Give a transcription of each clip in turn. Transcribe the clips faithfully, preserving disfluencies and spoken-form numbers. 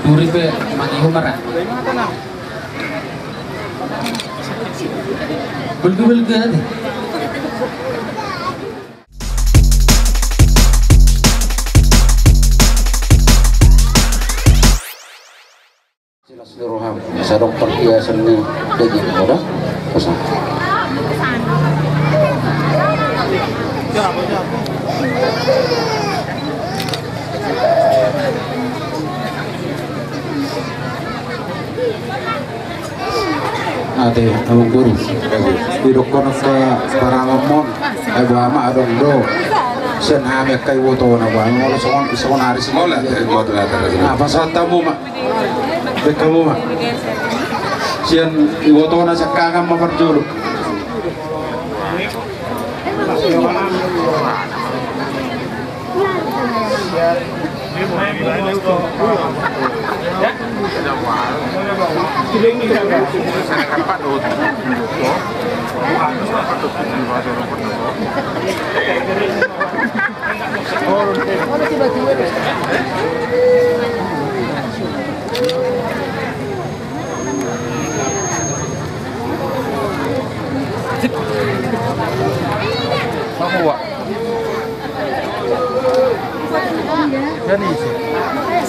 Duri pe mangihu mara. Bulgu-bulgu ate. Jelas ni roham, sadok parhiasan ni daging, udah? Pesan. Ate, amang boru. Didokkon angka paramanmon. Ai boha ma adong do. Sian hami angka ibotona boha ma molo songon, songon ari si. Molo ate, molo ate. Nah, pasahat hamu ma. Baen hamu ma. Sian ibotona siangkangan ma parjolo.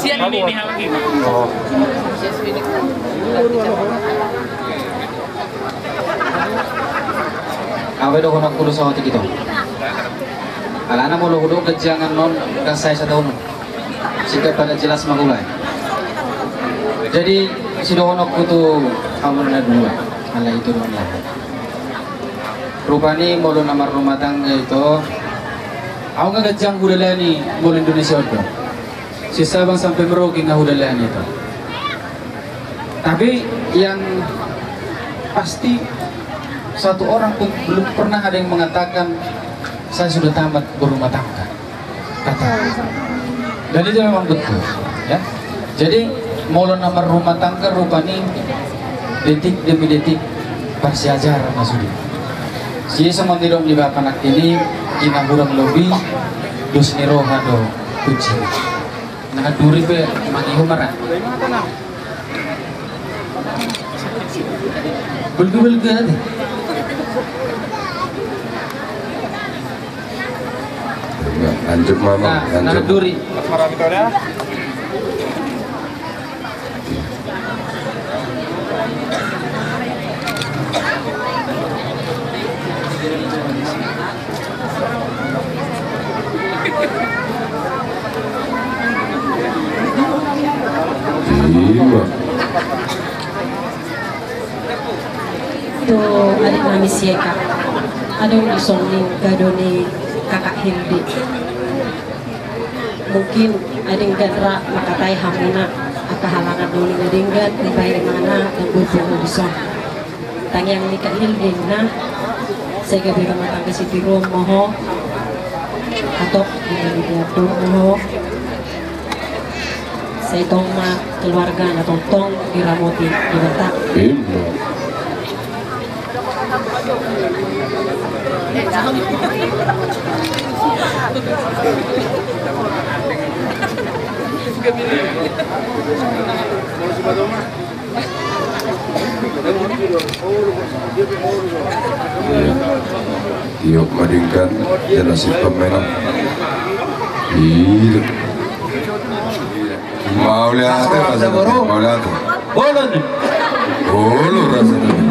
Sian ini, ini hal lagi. Oh. Au pe dohononku do saotik i, tong. Alana molo hudok ganjang on, ndang sae sataon. Singkat padat jelas ma hulae. Jadi, sidohononku tu hamu na dua, ala itu do on lah. Rupani molo na marrumah tangga ito, au nga ganjang hudalani molo Indonesia on do. Sian Sabang sampe Merauke nga hudalani ito. Tapi yang pasti, satu orang pun belum pernah ada yang mengatakan, "Saya sudah tamat berumah tangga." Kata. Dan itu memang betul, ya. Jadi, molo na marrumah tangga rupani detik demi detik parsiajaran ma sude. Jadi songon nidok ni bapa nangkin i, ima hurang lobi, dos ni roha do kunci. Nah, duri pe mangihu mara. Bulgu-bulgu ate. Lanjut, Mama. Nah, lanjut. Duri. Ima. Tu adik nami si Eka. Adong dison ni gado ni kakak Hildi. Mungkin adenggan ra mangkatai hamuna angka halangan na uli na denggan, dibaen imana dan bubung dison. Tangiang ni Kak Hildi na, sai gabe rumah tangga sitiruon ma ho. Hatop, di diatur ma ho. Sai tong ma keluarga na tongtong diramoti Debata. Ima. Tiop ma denggan, jelas i pamenang. Iya. Mauliate, rasa mauliate. Bolon. Bolon rasa.